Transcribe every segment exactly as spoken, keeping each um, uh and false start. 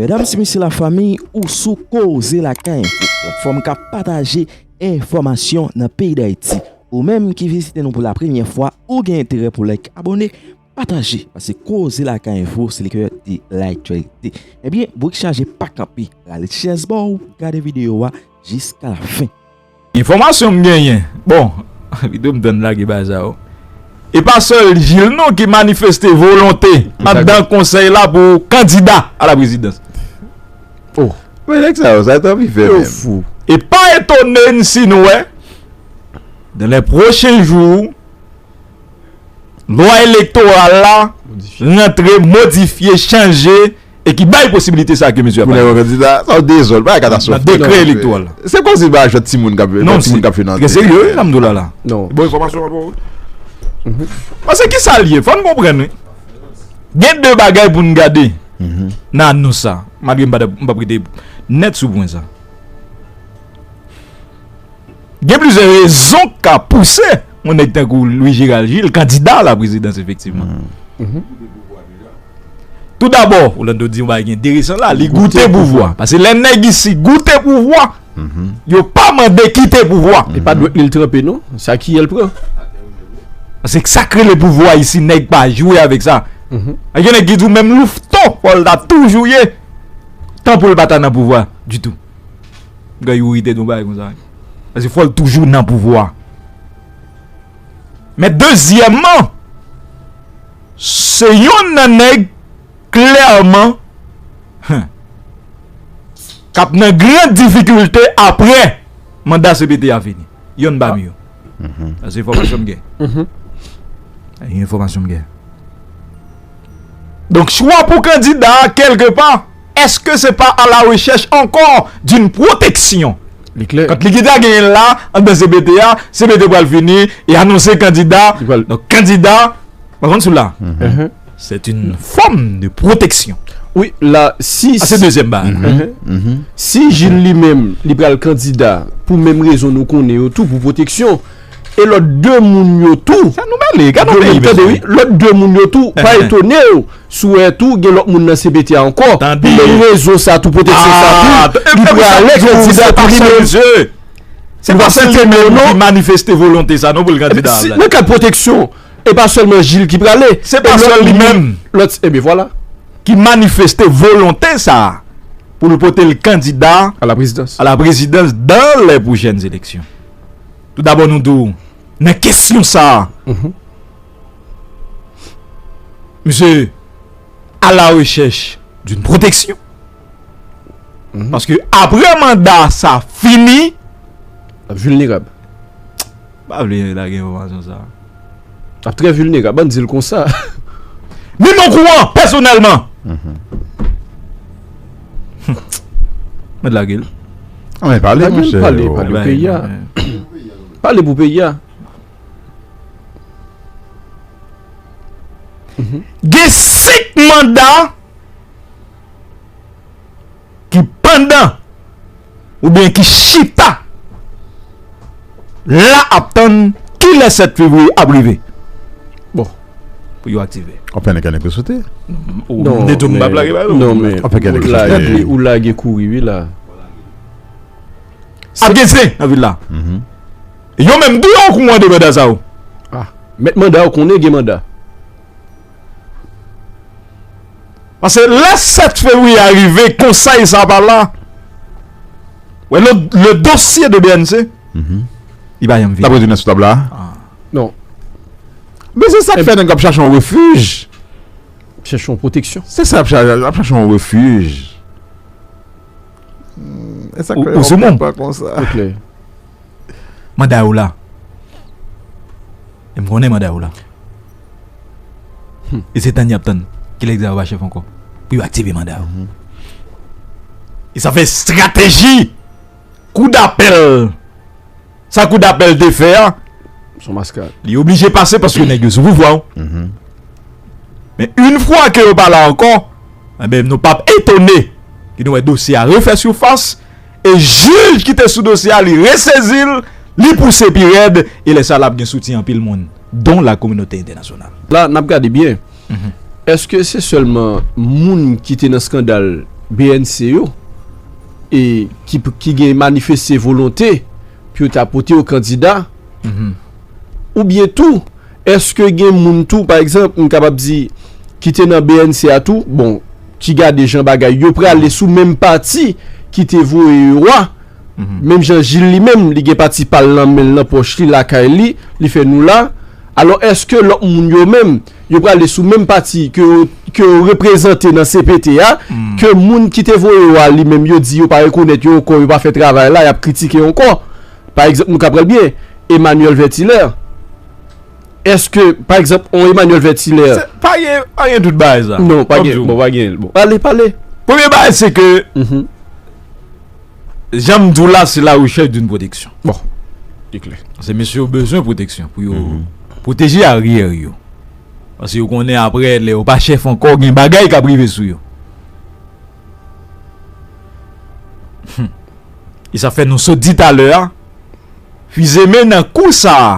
Medam, se mesye, lafanmi, ou sou Koze Lakay Enfo, platfòm k ap pataje enfòmasyon nan peyi Dayiti. Ou menm ki vizite nou pou la premyè fwa, ou gen enterè pou like, abòne, pataje, paske Koze Lakay Enfo, se le cœur de l'actualité. Ebyen, bourik chaje, pa kanpe, rale chèz ba w, gade videyo a jiska la fen. Enfòmasyon m genyen. Bon, pito m tann lage bagay sa yo. E pa sèl Gilles non ki manifeste volonte anndan konsèy la pou kandida a la prezidans. Oh. Men nèg sa yo, sa t anvi fè menm. Yo fou. E pa etone n si n wè, dans les prochains jours, lwa elektoral la rantre, modifye, chanje, e ki bay posibilite sa ke mesye ap pale. Pou nèg yo kandida, sa w dezòd, pa katastwòf. Nan dekrè elektoral la. Se kòmsi ba jwèt timoun k ap, non, jwèt timoun k ap jwe nan trè serye, wi, sa m di w la la. Non. Bon enfòmasyon ankò, wi. Paske ki sa l ye? Fò n konprann, wi. Gen de bagay pou n gade nan anons sa, malgre m pa t ap, m p ap rete nèt sou pwen sa. Gen plizyè rezon k ka pouse yon nèg tankou Louis Gérald Gilles kandida a la prezidans, efektivman. Toudabò, Orlando di yon bagay ki enteresan la, li goute pouvwa. Paske lè nèg isi goute pouvwa, yo pa mande kite pouvwa. E pa dwèt li l tranpe, non. Sa ki el pran. Paske sa k rele pouvwa isi, nèg pa jwe avèk sa. Ak yon nèg ki di w menm louveteau, fò l ta toujou ye. Tan pou l pa ta nan pouvwa ditou. Gay ou rete nou bagay konsa. Paske fò l toujou nan pouvwa. Men dezyèmman, se yonn nan nèg klèman, hen, k ap nan gran difikilte apre manda C P T a fini. Yonn pami yo. Sa se enfòmasyon m gen. Sa se enfòmasyon m gen. Donk, chwa pou kandida a, kèlkepa, èske se pa à la recherche encore d'une protection? Li klè. Kant li ki ta genyen l la, anndan C P T a, C P T pral fini, e anonse kandida. Li pral... Donk, kandida, pa konn sou la. C'est une forme de protection. Wi, la, si... Sa se dezyèm bagay. Si Gilles li menm, li pral kandida, pou menm rezon nou konnen yo tou, pou pwoteksyon, e lòt de moun yo tou. Sa nou mele, gade yon peyi, tande, mesye. Wi, lòt de moun yo tou, pa etone w si w wè tou gen lòt moun nan C P T a ankò, pou menm rezon sa tou, pwoteksyon sa tou, li prale kandida pou li menm. Se pa sèl li menm ki manifeste volonte sa non pou l kandida a. Nan kad pwoteksyon, e pa sèlman Gilles ki prale. Se pa sèl li menm. Lòt, ebyen vwala. Ki manifeste volonte sa pou l pote l kandida à la présidence, à la présidence dans les prochaines élections. Toudabò, nou di w, nan kesyon sa a, misye à la recherche d'une protection. Paske apre manda sa fini, l ap vilnerab. Pa vle lage enfòmasyon sa. L ap trè vilnerab, ann di l konsa. Ni m okouran pèsonèlman. Mwen lage l. Ann pale, monchè. Pale, pale pou peyi a. Pale pou peyi a. Gen senk manda ki pandan oubyen ki chita la ap tann kilè sèt fevriye ap rive. Bon. Pou yo aktive. Ou fè nèg anèk sou te. Ou mande tou m pa plage ba yo. Non, men ou lage, ou lage kouri wi la. Ap gen zen nan vil la. Yo menm tou yo okouran de manda sa yo. Ah, mèt manda yo konnen gen manda. Paske lè sèt fevriye a rive, konsèy sa pa la. Wè, le, le dossier de B N C, li pa janm vini. L ap retounen sou tab la. Non. Men se sa k fè nèg ap chache yon refij. Chache yon pwoteksyon. Se sa, ap chache, ap chache yon refij. E sa k fè yo pa konsa. Manda yo la. E m konnen manda yo la. E se tann y ap tann. Kilè egzè yo pa chèf ankò? Pou yo aktive manda yo. E sa fè estrateji kou dapèl. Sa kou dapèl te fè a. Se yon maskad. Li oblije pase paske nèg yo sou pouvwa. Men yon fwa ke yo pa la ankò, enben, nou p ap etone ke nou wè dosye a refè sifas. E jij ki te sou dosye a, li resezi l, li pouse pi rèd, e lè sa l ap gen soutyen anpil moun, dont la communauté internationale. La, n ap gade byen. Èske se sèlman moun ki te nan eskandal B N C yo, e ki, ki gen manifeste volonte pou yo ta pote yo kandida, oubyen tou, èske gen moun tou, pa egzanp, m kapab di, ki te nan B N C a tou, bon, ki gade jan bagay yo prale sou menm pati ki te voye yo a, menm jan Jil li menm, li gen pati pa l nan men l, nan pòch li, lakay li, li fè nou la. Alò, èske lòt moun yo menm, yo prale sou menm pati ke yo, ke yo reprezante nan C P T a, ke moun ki te voye yo a li menm, yo di yo pa rekonèt yo ankò, yo pa fè travay la, y ap kritike yo ankò? Pa egzanp, nou ka pran l byen, Emmanuel Vertilaire. Èske, pa egzanp, on Emmanuel Vertilaire? Se- Pa gen, pa gen tout bagay sa. Non, pa Kòm gen, di w. Bon, pa gen, bon. Pale, pale. Premye bagay, se ke, jan m di w la, c'est la recherche d'une protection. Bon, li klè. Se mesye yo bezwen pwoteksyon pou yo pwoteje aryè yo. Paske yo konnen apre, lè yo pa chèf ankò, gen bagay k ap rive sou yo. E sa fè nou sot di talè a, Fizeme nan kou sa a,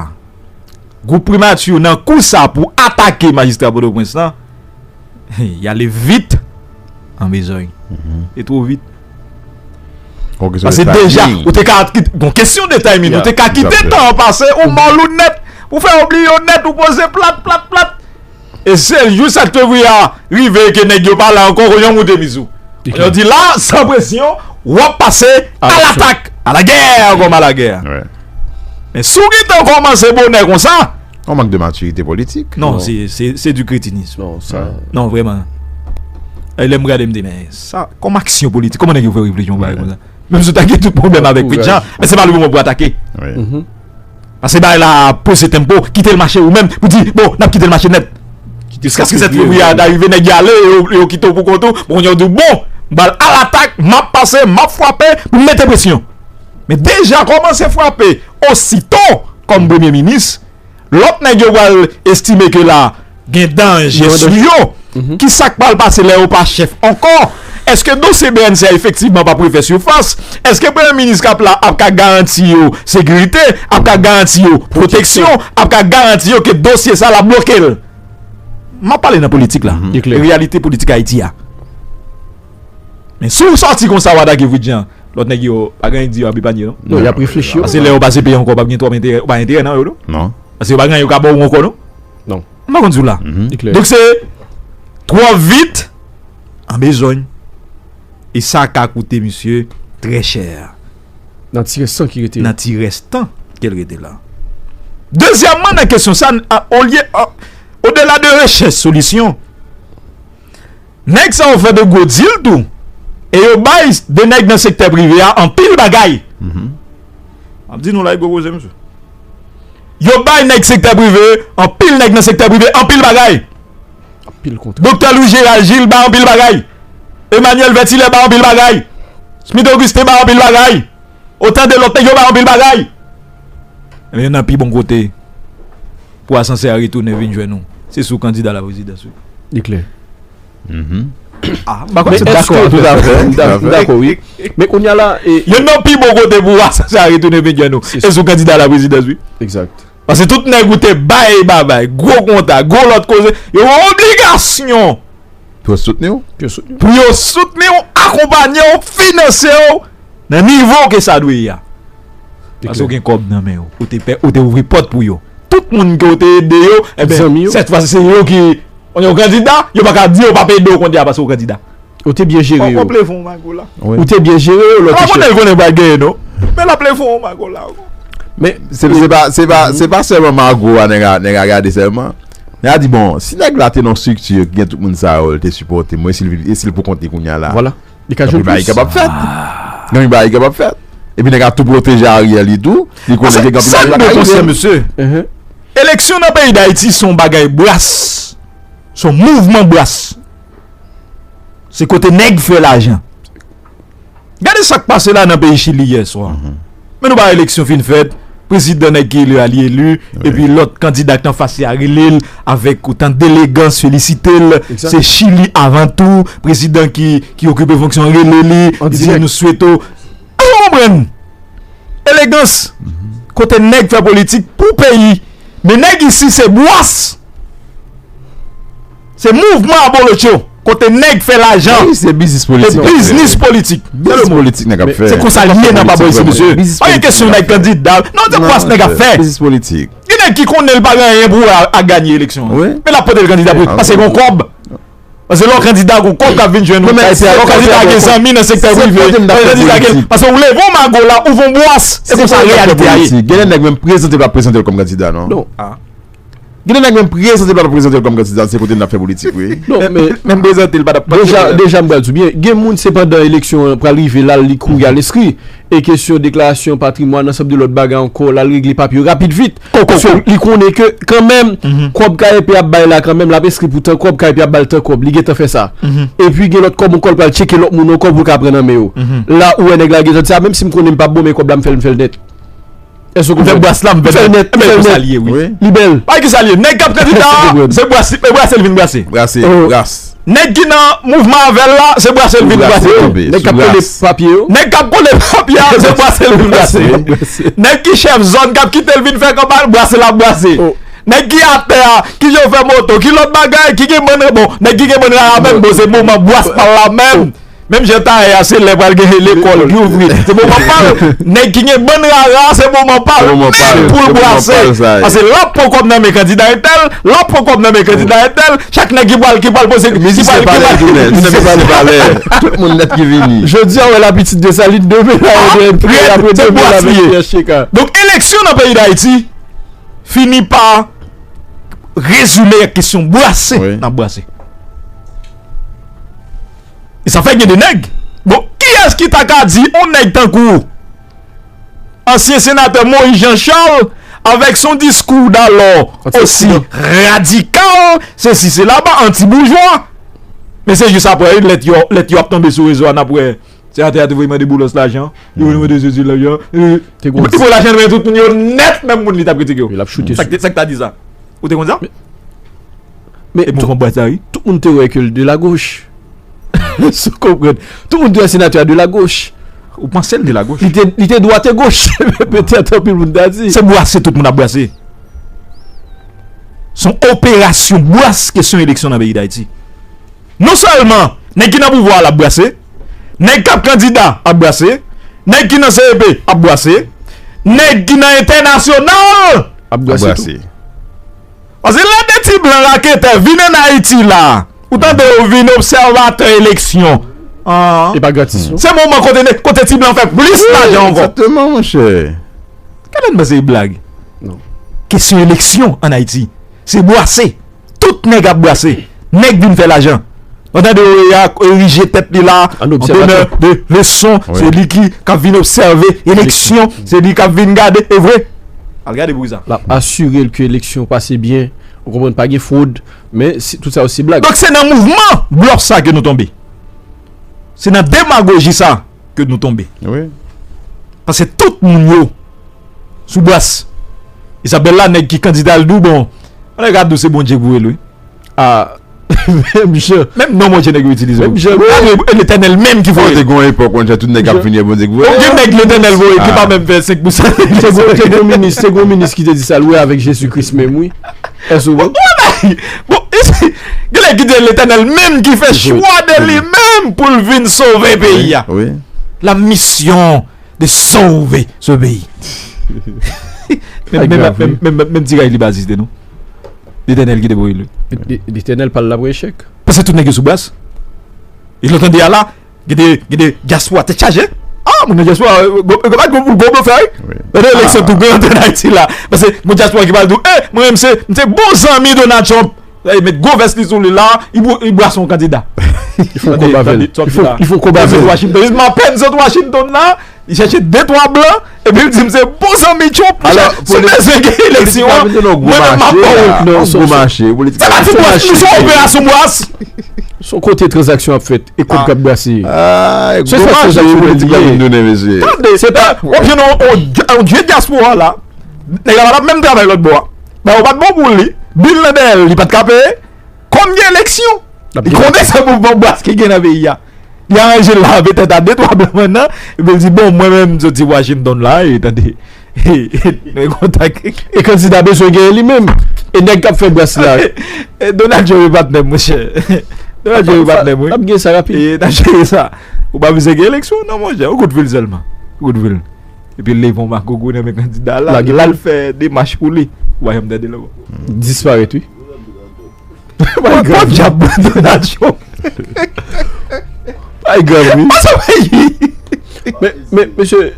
gwoup Primati yo nan kou sa a pou atake majistra Pòtoprens lan, y ale vit an bezòy. E two vit. Paske deja, ou te ka kite, gon kesyon de timing, ou te ka kite tan an pase, ou mòl ou nèt, ou fè yo bliye w nèt, ou poze plat, plat, plat. E se jis sa k te vre a rive ke nèg yo pa la ankò, kounye a w moute miz ou. Kounye a w di la, san presyon, w ap pase alatak, alagè, kòm alagè. Men si w gentan kòmanse bonè konsa, On manque de maturité politique. Non, se, se, se du crétinisme. Non, sa. Non, vrèman. E lè m gade, m di, men sa, kòm aksyon politik, kòman nèg yo fè reflechi yon bagay konsa? Menm si w ta gen tout pwoblèm avèk Fritjan, men se pa le moman pou atake. Paske bagay la ap poze tempo, kite l mache ou menm, pou di, bon, n ap kite l mache nèt. Jiskaske sèt fevriye a ta rive, nèg yo ale, yo, yo kite w pou kont ou, bon, yo di w, bon, m pral alatak, m ap pase, m ap frape, pou m mete presyon. Men deja kòmanse frape, osito, kòm premye minis, lòt nèg yo pral estime ke la, gen danje sou yo. Kisa k pral pase lè yo pa chèf ankò? Èske dosye B N C a efektivman p ap refè sifas? Èske premye minis k ap la ap ka garanti yo sekirite, ap ka garanti yo pwoteksyon, ap ka garanti yo ke dosye sa l ap bloke l? M ap pale nan politik la, reyalite politik Ayiti a. Men si w sòti konsa w atake Fritjan, lòt nèg yo pa gen anyen k di yo ap epanye non. Non, y ap reflechi yo. Paske lè yo pase peyi ankò, p ap gen twòp enterè, pa enterè nan yo non. Non. Paske yo pa gen anyen yo ka ba w ankò non. Non. M pa konn di w la. Donk se twò vit an bezòny. E sa ka koute misye trè chè. Nan ti rès tan ki rete yo. Nan ti rès tan ke l rete la. Dezyèmman, nan kesyon sa, olye, odela de rechèch solisyon, nèg sa yo fè de gwo dil tou. E yo bay de nèg nan sektè prive a anpil bagay. M ap di nou la, e gwo koze, mesye. Yo bay nèg sektè prive, anpil nèg nan sektè prive, anpil bagay. Anpil kontra. Doktè Louis Gérald Gilles bay anpil bagay. Emmanuel Vertilaire bay anpil bagay. Smith Augustin bay anpil bagay. Otan de lòt nèg yo bay anpil bagay. Men youn nan pi bon kote pou asansè a retounen vin jwenn ou, se sou kandida laprezidans wi. Li klè. Ah, m pa kwè se dakò a tout a fè. M dakò wi. Men kounye a la, e, youn nan pi bon kote pou asansè a retounen vin jwenn ou, se sou kandida laprezidans wi. Egzakt. Paske tout nèg ou te bay babay, gwo konta, gwo lòt koze, yo gen obligasyon pou yo soutni w. Pou yo soutni w. Pou yo soutni w, akonpanye w, finanse w nan nivo ke sa dwe ye a. Paske w gen kòb nan men w. Ou te pè, ou te ouvri pòt pou yo. Tout moun ke w te ede yo, enben, sèt fwa se yo ki, kounye a w kandida, yo pa ka di yo p ap ede w kounye a paske w kandida. Ou te byen jere yo. W ap leve yon mago la. Ou te byen jere yo lè w te chèf. Konnen l konnen pa genyen non. Men l ap leve yon mago la. Men se, se pa, se pa, se pa sèlman mago a nèg a, nèg a gade sèlman. Nèg a di, bon, si nèg la te nan yon estrikti ki gen tout moun sa yo, l te sipòte mwen, e si l, e si l pou kont li kounye a la? Vwala. Li ka jwenn plis. Gen bagay ki kapab fèt. Gen bagay ki kapab fèt. Epi nèg la tou pwoteje aryè li tou. Li konnen gen anpil bagay la ka rive. Mesye. Eleksyon nan peyi Dayiti se yon bagay bras. Se yon mouvman bras. Se kote nèg fè lajan. Gade sa k pase la nan peyi Chili yè swa. Men nou pa wè eleksyon fin fèt, prezidan nèg ki eli a li eli, epi lòt kandida k nan fas li a rele l avèk otan delegans, felisite l. Se Chili avan tou, prezidan ki, ki okipe fonksyon rele li, li di nou swete w. Èske w konprann? Elegans, kote nèg fè politik pou peyi. Men nèg isi se bwas. Se mouvman abolotcho. Kote nèg fè lajan. Wi, se biznis politik. Se biznis politik. Biznis politik nèg ap fè. Se konsa l ye nan pa bò isi, mesye. Pa gen kesyon nèg kandida. Non, se bwase nèg ap fè. Biznis politik. Gen nèg ki konnen l pa gen anyen pou wè a ganye eleksyon an. Men l ap pote l kandida pou li. Paske gon kòb. Paske lè w kandida gon kòb k ap vin jwenn ou. Lè w kandida gen zanmi nan sektè prive. Lè w kandida gen, paske ou leve yon mago la, ou voye yon bwase. Se konsa reyalite a ye. Gen lè nèg menm prezante l pa prezante l kòm kandida non. Gen de nèg menm prezante l pa prezante l kòm kandida, se kote n ap fè politik wi. Non, men menm prezante l pa t ap deja, deja m pral di w byen. Gen moun se pandan eleksyon an pral rive la li kouri al enskri. E kesyon deklarasyon patrimwàn, ansanm de lòt bagay ankò, l al regle papye yo rapid vit. Paske li konnen ke kanmenm kòb K E P ap bay la kanmenm l ap enskri pou tan kòb, K E P ap ba l tan kòb, li gentan fè sa. Epi gen lòt kòb ankò l pral tcheke lòt moun ankò pou l ka pran nan men yo. La ou wè nèg la gentan di sa, menm si m konnen m p ap bon men kòb la m fè l, m fè l nèt. Èske w konprann? M fè bwase la, m fè l nèt, m fè l nèt. Li bèl. Pa ki sa l ye. Nèg k ap kandida a, se bwase, e bwase l vin bwase. Brase, bras. Nèg ki nan mouvman avè l la, se bwase l vin bwase. Nèg k ap kole papye yo. Nèg k ap kole papye a, se bwase l vin bwase. Nèg ki chèf zòn k ap kite l vin fè kanpay, bwase l ap bwase. Nèg ki atè a, ki chofè moto, ki lòt bagay, ki gen bann, bon, nèg ki gen bann rara menm, bon, se moman bwase pa l la menm. Menm jan tayè a se lè pral gen lekòl ki ouvri. Se moman pa l. Nèg ki gen bann rara se moman pa l menm pou l bwase. Paske l ap pran kòb nan men kandida entèl, l ap pran kòb nan men kandida entèl. Chak nèg ki pral ki pral poze ki pral ki pral. Tout moun nèt ki vini. Jodi a wè la pitit Desalin, demen la wè de apre demen la avèk Pierre Cheka. Donk eleksyon nan peyi Dayiti fini pa rezime ak kesyon bwase n ap bwase. E sa fè gen de nèg. Bon, kiyès ki ta ka di yon nèg tankou ansyen senatè Moïse Jean Charles avèk son diskou dalò osi radikal, sesi sela, pa anti-boujwa. Men se jis apre wi, lèt yo, lèt yo ap tonbe sou rezo a n ap wè senatè a te voye mande Boulos lajan, li voye mande Jezi lajan, li voye lajan nan men tout moun yo nèt, menm moun li t ap kritike yo. Sa k te di sa? Ou te konn sa? Men e mouvman bwase a wi. Tout moun te wè ke l de la goch. Si w konprann. Tout moun te wè senatè a de la goch. Ou panse l de la goch? Li te, li te dwat e goch. Petèt anpil moun ta di. Se bwase tout moun ap bwase. Se yon operasyon bwase kesyon eleksyon nan peyi Dayiti. Non sèlman nèg ki nan pouvwa a l ap bwase, nèg k ap kandida ap bwase, nèg ki nan C E P ap bwase, nèg ki nan entènasyonal ap bwase tou. Paske lè de ti blan raketè vin ann Ayiti la, ou tande yo vin obsèvatè eleksyon. E pa gratis non. Se moman kote kote ti blan fè plis lajan ankò. Egzakteman monchè. Gade n panse e blag. Kesyon eleksyon ann Ayiti se bwase. Tout nèg ap bwase. Nèg vin fè lajan. Ou tande yo erije tèt li la an donè de leson. Se li ki k ap vin obsève eleksyon. Se li k ap vin gade. E vre. Al gade pou ki sa. L ap asire l ke eleksyon pase byen. Ou konprann, pa gen fwod. Men tout sa yo se blag. Donk se nan mouvman blòf sa ke nou tonbe. Se nan demagoji sa ke nou tonbe. Paske tout moun yo sou bwase. Isabella nèg ki kandida l di w bon. Nèg ap di w se Bondye k voye l wi. Ah, menm jan. Menm non Bondye nèg yo itilize. Menm jan. Letènèl menm ki voye. Te gon epòk konn jan tout nèg ap vini e Bondye k voye. Gen nèg Letènèl voye ki pa menm fè senk pousan. Te gon minis, te gon minis ki te di sa l wè avèk Jezi Kris menm wi. Èske w bon? Bon, gen nèg ki di Letènèl menm ki fè chwa de li menm pou l vin sove peyi a. La mission de sauver ce pays. Menm ti ray li pa asiste non. Letènèl ki te voye l. Letènèl pa l la pou echèk. Paske tout nèg yo sou bwase. E lè w tande a la, gen de dyaspora tèt chaje. Ah moun nan dyaspora gwo blofè wi. Lè de eleksyon tou gen antre nan Ayiti la. Paske gon dyaspora ki pral di w e mwen menm se m se bon zanmi Donald Trump. Li met gwo vès li sou li la, li bwase yon kandida. Li fè yon kòb avè l. Li fè yon kòb avè l. Washington, li apèn sot Washington la, li chèche de twa blan, epi li di m se bon zanmi Trump. Alò si w bezwen gen eleksyon an, mwen menm m ap ba w l. Gwo mache. Se pa ti bwase, se yon operasyon bwase. Se yon kote tranzaksyon ap fèt e kòb k ap bwase. Se sa tranzaksyon politik la vin tounen mesye. Tande, se pa w ap jwenn yon dye dyaspora la. Nèg la pa t ap menm travay lòt bò a. Bagay yo pa t bon pou li. Bil nan dèyè l, li pa t ka peye. Kòm gen eleksyon, li konnen se mouvman bwase ki gen nan peyi a. Li aranje l la petèt a de twa blan nan, epi l di bon mwen menm m soti Washington la e tande. Nou gen kontak. E kandida bezwen genyen li menm. E nèg k ap fè bwase la. Donald Trump e patnè m monchè. N ap jere patnè m, wi. N ap gen sa rapid. E, n ap jere sa. Ou pa bezwen gen eleksyon, non, monchè. Yon kout fil sèlman. Yon kout fil. Epi l leve yon makogou nan men kandida la. L al fè demach pou li. Ou pa janm tande l ankò. Disparèt, wi. Pòdyab, Donald Trump. Ay, granm, wi. Pase peyi. Men, men, mesye.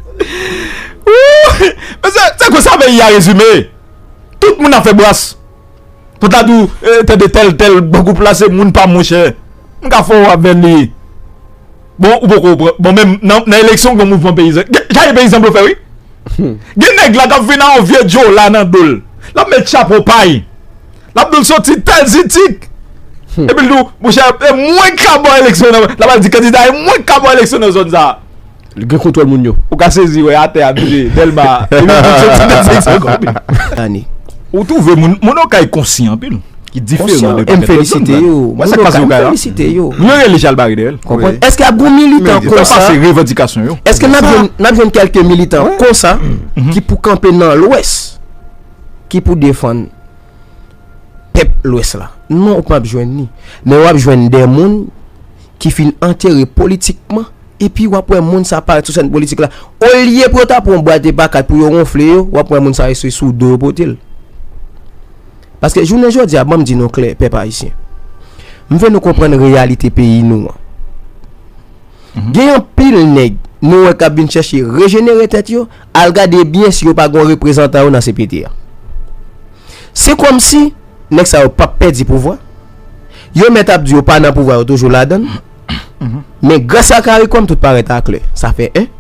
Mesye, se konsa peyi a rezime. Tout moun ap fè bras. Tout la di w, eh, tande tèl, tèl, gwoup la se moun pa m, monchè. M ka fè w avè li. Bon, ou poko pran. Bon, menm nan, nan eleksyon, gen mouvman peyizan. Gen, jan peyizan vle fè, wi. Gen nèg la k ap vin ak yon vye djola nan do l. L ap met chapo pay. L ap di w soti tèl zitik. Epi l di w, monchè, e mwen k ka ba w eleksyon nan. L ap al di kandida, e mwen k ka ba w eleksyon nan zòn sa a. Li gen kontwòl moun yo. Ou ka sezi wè atè a vire. Dèlma. Epi l di w soti tèl zitik. Ane. Ou twouve moun, moun Okay konsyan anpil. Ki diferan de pakèt lòt zòn la. Mwen sa k pase yo kay la. Moun yo rele Chalbari dèyè l. Konprann? Èske ap gon militan konsa? Sa pase revandikasyon yo. Èske n ap jwenn, n ap jwenn kèlke militan konsa ki pou kanpe nan Lwès, ki pou defann pèp Lwès la? Non, ou p ap jwenn li. Men w ap jwenn de moun ki fin antere politikman. Epi w ap wè moun sa parèt sou sèn politik la. Olye pou yo ta pran yon bwat epa kat pou yo wonfle yo, w ap wè moun sa yo se sou do yo pote l. Paske jounen jodi a, ban m di nou klè, pèp ayisyen. M vle nou konprann reyalite peyi nou an. Gen anpil nèg nou wè k ap vin chèche rejenere tèt yo, al gade byen si yo pa gen yon reprezantan yo nan C P T a. Se kòmsi nèg sa yo p ap pèdi pouvwa. Yo mèt ap di yo pa nan pouvwa, yo toujou ladan l. Men gras a Caricom, tout parèt aklè. Sa fè en.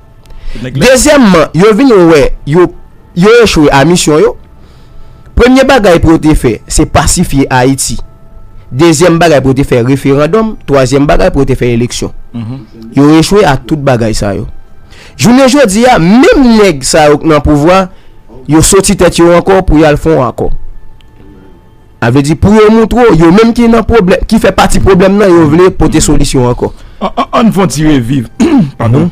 Dezyèmman, yo vin wè yo, yo echwe a misyon yo. Premye bagay pou yo te fè, se pasifye Ayiti. Dezyèm bagay pou yo te fè referandòm. Twazyèm bagay pou yo te fè eleksyon. Yo echwe a tout bagay sa yo. Jounen jodi a, menm nèg sa yo k nan pouvwa, yo soti tèt yo ankò pou y al fè yon akò. A vle di, pou yo moutre w, yo menm ki nan pwoblèm, ki fè pati pwoblèm nan, yo vle pote solisyon ankò. An, an, ann fè yon ti reviv. Padon.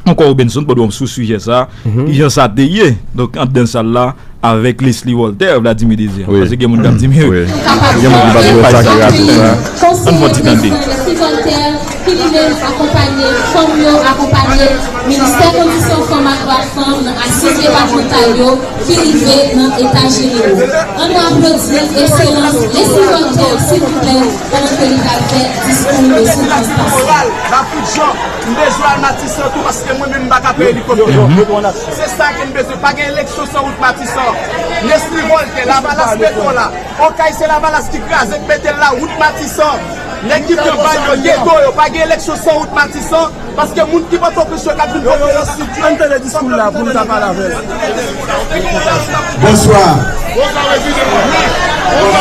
Ankò Robenson, pandan w sou sijè sa, kijan sa te ye? Donk, anndan sal la, avèk Leslie Voltaire, Vladimir Désir. Paske gen moun k ap di, men gen moun ki pa t wè sa ki rate sa. Ann fè yon ti tande. Leslie Voltaire, ki li menm akonpanye fanm yo, akonpanye Ministè Kondisyon Fanm ak Dwa Fanm nan asiz depatmantal yo, ki rive nan eta jenewo. Ann nou aplodi Ekselans Leslie Voltaire, silvouplè, pandan ke li pral fè diskou de sikonstans. Moral, nan tout jan, m bezwen al Matisan tou, paske mwen menm m pa ka peye elikoptè. Se sa ke m bezwen. Pa gen eleksyon san wout Matisan. Leslie Voltaire, Lavalas met w la. Okay se Lavalas ki kraze, k mete l la, wout Matisan. Nèg ki pran bal yo, geto yo, pa gen eleksyon san wout Matisan, paske moun ki Pòtoprens yo k ap vin vote yo. Ann tande diskou l la pou nou ta pale avè l. Bonswa. Bonswa. Bonswa,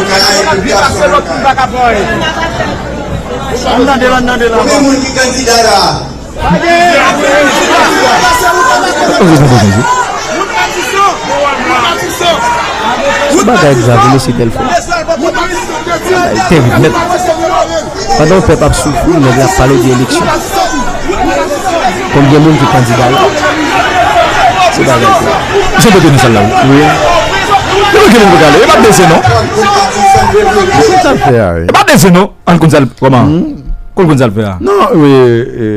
Okay, popilasyon Okay. Ann tande l, ann tande l. Konbyen moun ki kandida la? Bagay grav wi, mesye Delfo. Bagay terib nèt. Pandan yon pèp ap soufri, nèg la ap pale de eleksyon. Konbyen moun ki kandida la? Se bagay grav. Misye te nan sal la, wi. Wi. Li pa gen moun pou gade. E pa blese, non. Sa l fè a, wi. E pa blese, non. An konn sa l, kòman? Konn konn sa l fè a? Non, wi, e,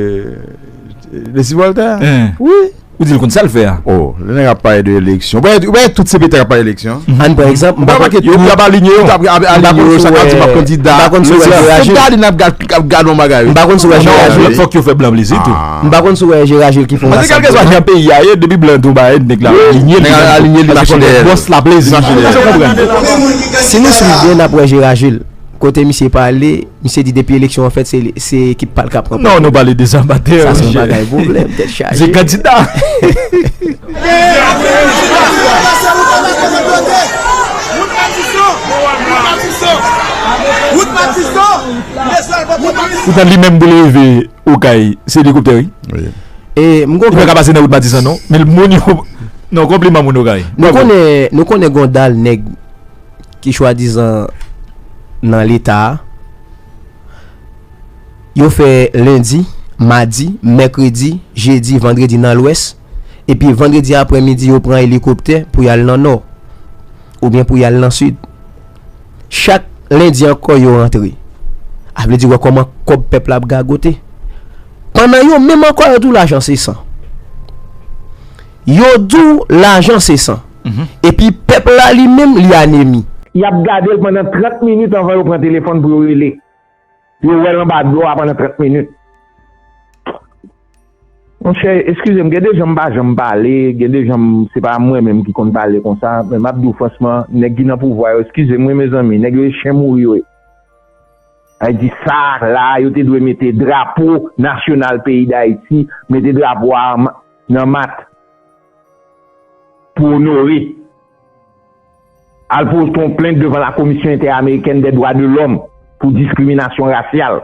Leslie Voltaire. Wi. Ou di l konn sa l fè a? Oh, lè nèg ap pale de eleksyon. Ou pa, ou pa tout se petè k ap pale eleksyon. Ann pran egzanp, m pa konn, yo, yo ap alinye yo. Tout ap alinye yo, chak ap di m ap kandida. M pa konn si w wè Jera Jil. Fòk gade, n ap gad, ap gade yon bagay, wi. M pa konn si w wè Jera Jil. Fòk yo fè blan blize tou. M pa konn si w wè Jera Jil ki fè yon rasanbleman. Paske kèlkeswa jan peyi a ye, depi blan di yon bagay, nèg la alinye li. Nèg la alinye li, mache dèyè l. Bòs la plezi. Mache dèyè l. Si nou swiv byen, n ap wè Jera Jil. Kote misye pale, misye di depi eleksyon an fèt, se, se ekip pa l k ap ranpòte. Non, nou pale de sa, batè. Sa se yon bagay pwoblèm, tèt chaje. Se kandida. Poutan li menm pou l rive Okay, se elikoptè, wi. Wi. E m konprann. Li pa ka pase nan wout Matisan, non. Men moun yo, non, konpliman moun Okay. Nou konnen, nou konnen gon dal nèg ki swadizan nan Leta a, yo fè lendi, madi, mèkredi, jedi, vandredi nan Lwès, epi vandredi aprèmidi yo pran elikoptè pou y al nan Nò, oubyen pou y al nan Sid. Chak Lendi ankò yo rantre. A vle di, wè kòman kòb pèp la ap gagote. Pandan yo menm ankò yo di w lajan se san. Yo di w lajan se san. Epi pèp la li menm li anemi. Y ap gade l pandan trant minit anvan yo pran telefòn pou yo rele. Yo wè l anba dlo a pandan trant minit. Monchè, eskize m, gen de jan m pa janm pale, gen de jan m, se pa mwen menm ki konn pale konsa, men m ap di w franchman, nèg ki nan pouvwa yo, eskize m wi mezanmi, nèg yo e chen mouri yo ye. Sa vle di sa la, yo te dwe mete drapo nasyonal peyi Dayiti, mete drapo a nan mat pou onore. Al pote yon plent devan la Commission Interamericane des Droits de l'Homme pou diskriminasyon rasyal.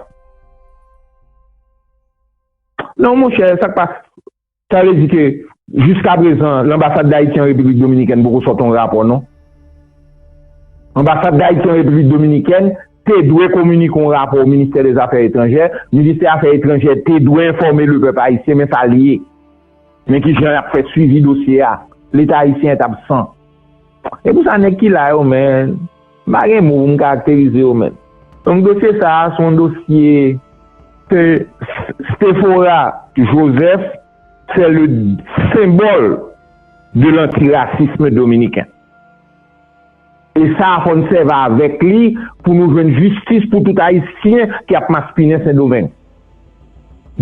Non, monchè, sa k pa. Sa vle di ke jiskaprezan, lanbasad Dayiti an Repiblik Dominikèn poko sòti yon rapò, non. Anbasad Dayiti an Repiblik Dominikèn te dwe kominike yon rapò o Ministè dè Zafè Etranjè. Ministè Afè Etranjè te dwe enfòme lepèp ayisyen, men sa l ye. Men ki jan y ap fè swivi dosye a. Leta ayisyen est absent. E pou sa, nèg ki la yo, men, m pa gen mo pou m karakterize yo, men. Donk, dosye sa a, se yon dosye ke Stefora Joseph, c'est le symbole de l'antirasisme dominicain. E sa a, fò n sèvi avèk li pou nou jwenn jistis pou tout Ayisyen ki ap maspinen Sendomeng.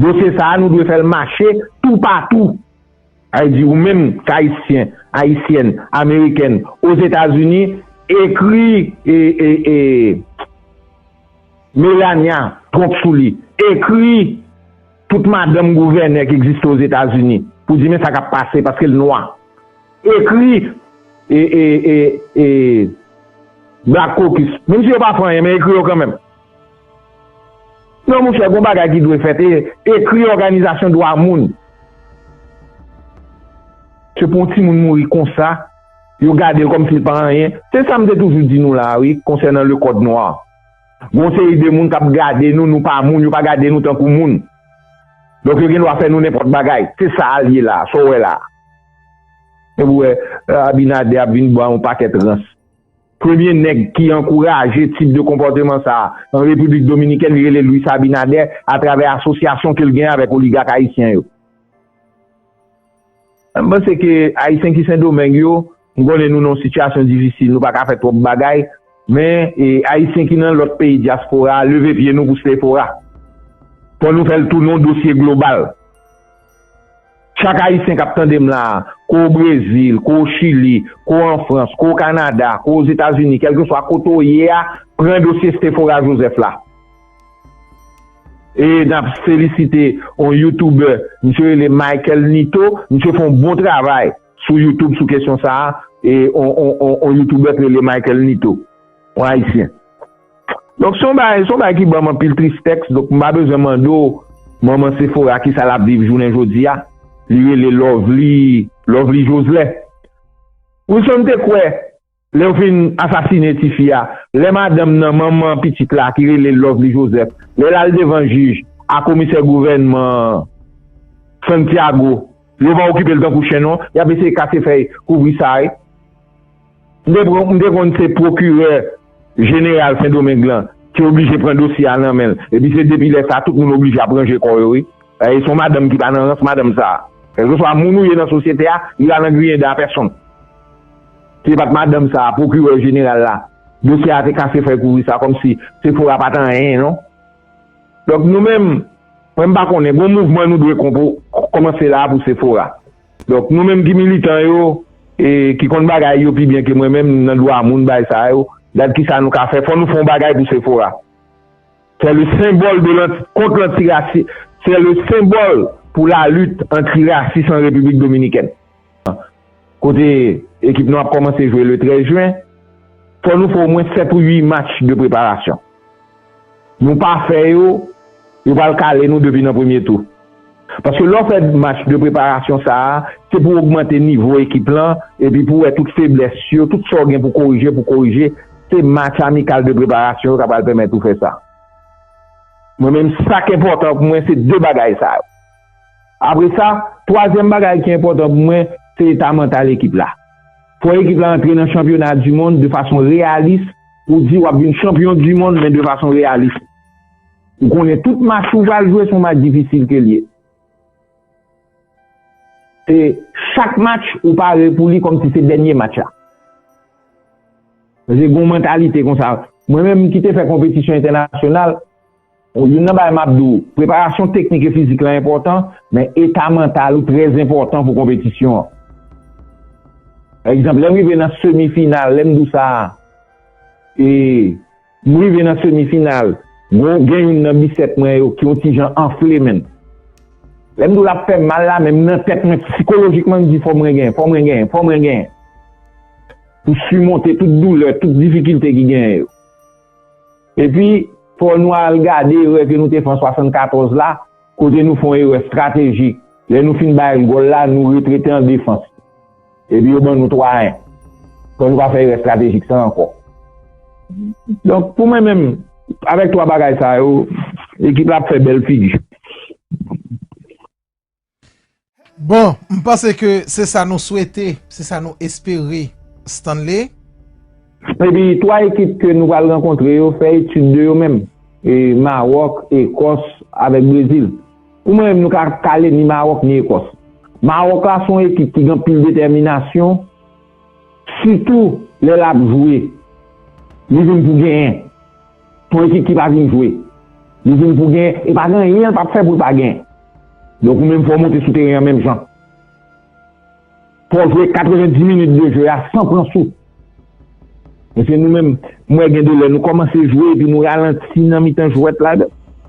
Dosye sa a, nou dwe fè l mache toupatou. Sa vle di, ou menm k Ayisyen, Ayisyèn, Amerikèn, Ozetazini, ekri e, e, e, Melania Trump sou li. Ekri tout madanm gouvènè ki egziste Ozetazini pou di men sa k ap pase paske l nwa. Ekri e, e, e, e, Black Caucus. Menm si yo pa fè anyen, men ekri yo kanmenm. Non, monchè, gon bagay ki dwe fèt. E, ekri òganizasyon dwa moun. Se pou yon timoun mouri konsa, yo gade l kòmsi l pa anyen. Se sa m te toujou di nou la, wi, konsènan le code noir. Gon seri de moun k ap gade nou, nou pa moun, yo pa gade nou tankou moun. Donk, yo gen dwa fè nou nenpòt bagay. Se sa l ye la, sa w wè la. Epi w wè, Abinader ap vin ba yon pakèt rans. Premye nèg ki ankouraje tip de konpòteman sa a an Repiblik Dominikèn, li rele Luis Abinader atravè asosyasyon ke l gen avèk oligak ayisyen yo. M panse ke Ayisyen ki Sendomeng yo, m konnen nou nan yon sitiyasyon difisil, nou pa ka fè twòp bagay, men, e, Ayisyen ki nan lòt peyi dyaspora a, leve pye nou pou Stefora. Fò nou fè l tounen yon dosye global. Chak Ayisyen k ap tande m la a, ke w Brezil, ke w Chili, ke w an Frans, ke w Kanada, ke w Ozetazini, kèlkeswa kote w ye a, pran dosye Stefora Joseph la. E n ap felisite yon YouTuber, misye rele Michael Nito, misye fè yon bon travay sou YouTube sou kesyon sa a, e yon, yon, yon, yon YouTuber ki rele Michael Nito, yon Ayisyen. Donk, se yon bagay, se yon bagay ki ban m anpil tristès. Donk, m pa bezwen mande w, manman Sephora, kisa l ap viv jounen jodi a. Li rele Lovely, Lovely Joslin. Wilson te kwè, lè yo fin asasine tifi a, lè madanm nan, manman pitit la, ki rele Lovely Joseph, lè l al devan jij ak komisè gouvènman Santiago, yo pa okipe l tankou chen, non. Y ap eseye kase fèy kouvri sa, wi. M te pran, m te konn se pwokirè jeneral Sendomeng lan ki oblije pran dosye a nan men l. Epi se depi lè sa a, tout moun oblije ap ranje kò yo, wi. E se yon madanm ki pa nan rans, madanm sa a. Kèlkeswa moun ou ye nan sosyete a, li pa nan griyen dan a pèsonn. Si se pa t madanm sa a, pwokirè jeneral la, dosye a te kase fèy kouvri sa, kòmsi Sephora pa t anyen, non. Donk, nou menm, mwen, m pa konnen, gon mouvman nou dwe konpo-, kòmanse la a pou Sephora. Donk, nou menm ki militan yo, e ki konn bagay yo pi byen ke mwen menm, nan dwa moun, bagay sa yo, gad kisa nou ka fè, fò nou fè yon bagay pou Sephora. C'est le symbole de l'anti-, contre l'antirasi-, c'est le symbole pour la lutte antiraciste en République Dominicaine. Kote ekip nou ap kòmanse jwe le trèz jen, fò nou fè omwen sèt ou uit match de preparasyon. Nou pa fè yo, yo pral kale nou depi nan premye tou. Paske lè w fè match de preparasyon sa a, se pou w ogmante nivo ekip lan, epi pou w wè tout feblès yo, tout sa w gen pou korije, pou korije. Se match amikal de preparasyon yo k ap pral pèmèt ou fè sa. Mwen menm, sa k enpòtan pou mwen, se de bagay sa yo. Apre sa, twazyèm bagay ki enpòtan pou mwen, se eta mantal ekip la. Fò ekip la antre nan chanpyona di mond de fason reyalis, Ou di w ap vin chanpyon di mond, men de fason reyalis. Ou konnen tout match ou pral jwe, se yon match difisil ke l ye. E chak match, ou pare pou li kòmsi se dènye match la. Paske gen yon mantalite konsa. Mwen menm ki te fè konpetisyon entènasyonal, youn nan bagay m ap di w, preparasyon teknik e fizik la enpòtan, men eta mantal ou trè enpòtan pou konpetisyon an. Pa egzanp, lè m rive nan semi final, lè m di w sa, e m rive nan semi final, gen, gen youn nan bisèp mwen yo ki yon ti jan anfle, menn. Lè m di w l ap fè mal la, menm nan tèt mwen, sikolojikman, m di fò mwen genyen, fò mwen genyen, fò mwen genyen. Pou simonte tout doulè, tout difikilte ki genyen yo. Epi, fò nou al gade erè ke nou te fè an swasannkatòz la, kote nou fè yon erè estratejik. Lè nou fin bay gòl la, nou retrete an defans. Epi yo ban nou twa a en. Fò nou pa fè erè estratejik sa ankò. Donk, pou mwen menm, avèk twa bagay sa yo, ekip la ap fè bèl figi. Bon, m panse ke se sa nou swete, se sa nou espere, Stanley. Epi twa ekip ke nou pral rankontre yo, fè etid de yo menm. E Mawòk, Ekòs avèk Brezil. Pou mwen menm, nou ka kale ni Mawòk ni Ekòs. Mawòk la se yon ekip ki gen anpil detèminasyon, sitou lè l ap jwe. Li vin pou genyen. Se yon ekip ki pa vin jwe. Li vin pou genyen. E pa gen anyen l p ap fè pou l pa genyen. Donk ou menm fò w monte sou teren an menm jan. Fò w jwe katrevendis minit de jwe a san pran souf. Paske nou menm, m wè gen de lè nou kòmanse jwe epi nou ralanti nan mitan jwèt la.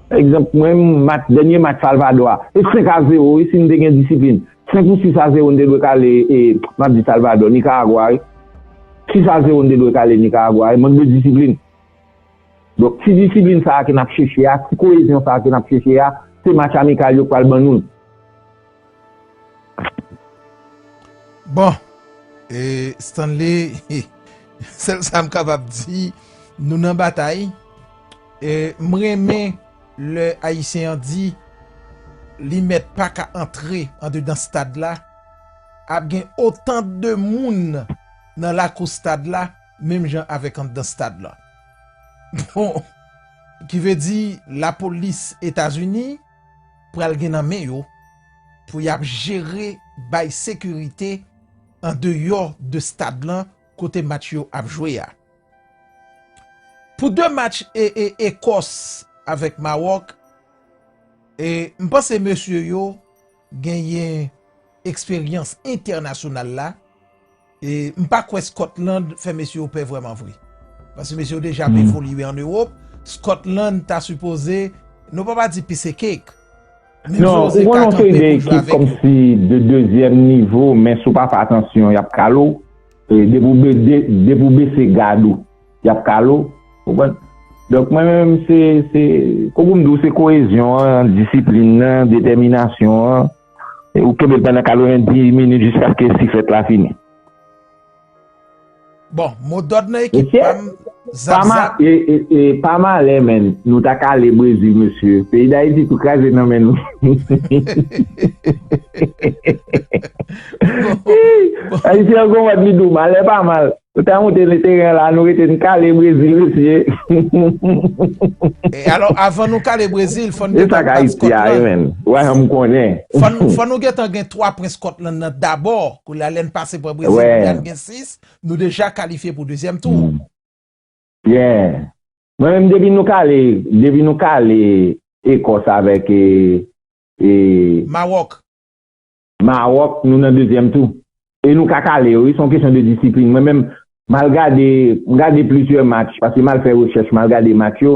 Pa egzanp, mwen menm, match, dènye match Salvadò a, e senk a zewo wi, si n te gen disiplin. Senk ou sis a zewo n te dwe kale, e, m ap di Salvadò, Nikaragwa wi. Sis a zewo n te dwe kale Nikaragwa, e mank de disiplin. Donk, ti disiplin sa a ke n ap chèche a, ti koyezyon sa a ke n ap chèche a, se match amikal yo k pral ban nou l. Bon, e, Stanley, sèl sa m kapab di, nou nan batay. E, m renmen lè Ayisyen an di li mèt pa ka antre andedan stad la, ap gen otan de moun nan lakou stad la, menm jan avèk anndan stad la. Bon, ki vle di lapolis Etazini pral gen nan men yo pou y ap jere bay sekirite andeyò de stad lan kote match yo ap jwe a. Pou de match e, e, Ekòs avèk Mawòk, e, m panse mesye yo genyen eksperyans entènasyonal la. E m pa kwè Scotland fè mesye yo pè vrèman vre. Paske mesye yo deja ap evolye an Ewòp. Scotland ta sipoze, nou pa pa di piece of cake. Non, ou konn yon seri de ekip kòmsi de dezyèm nivo, men si w pa fè atansyon, y ap kale w. E depi w be-, de-, depi w bese gad ou, y ap kale w. Ou konprann? Donk, mwen menm, se, se, kòm m di w, se koyezyon an, disiplin nan, detèminasyon an. E ou kenbe l pandan katrevendis minit jiskaske siflèt la fini. Bon, modòd nan ekip pa m, zap zap. E, e, e pa malè, menn. Nou ta kale Brezil, mesye. Peyi Dayiti tou kraze nan men nou. Ayisyen an gon mòd li di w, malè pa mal. Ou ta monte nan teren la, nou rete n kale Brezil, mesye. E alò, avan nou kale Brezil, fò n gentan bat Scotland. Wè, m konnen. Fò n, fò nou gentan gen twa pwen Scotland nan dabò. Kounye a, lè n pase pran Brezil, kounye a n gen sis, nou deja kalifye pou dezyèm tou. Yeah. Mwen menm, depi nou kale, depi nou kale Ekòs avèk e, e, Mawòk. Mawòk, nou nan dezyèm tou. E nou ka kale yo, wi, se yon kesyon de disiplin. Mwen menm, m al gade, m gade plizyè match, paske m al fè rechèch, m al gade match yo,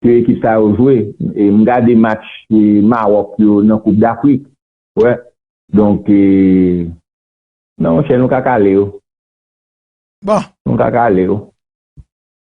ke ekip sa yo jwe. E m gade match e, Mawòk yo nan Koup Dafrik. Wè. Donk, e, non, monchè, nou ka kale yo. Bon. Nou ka kale yo.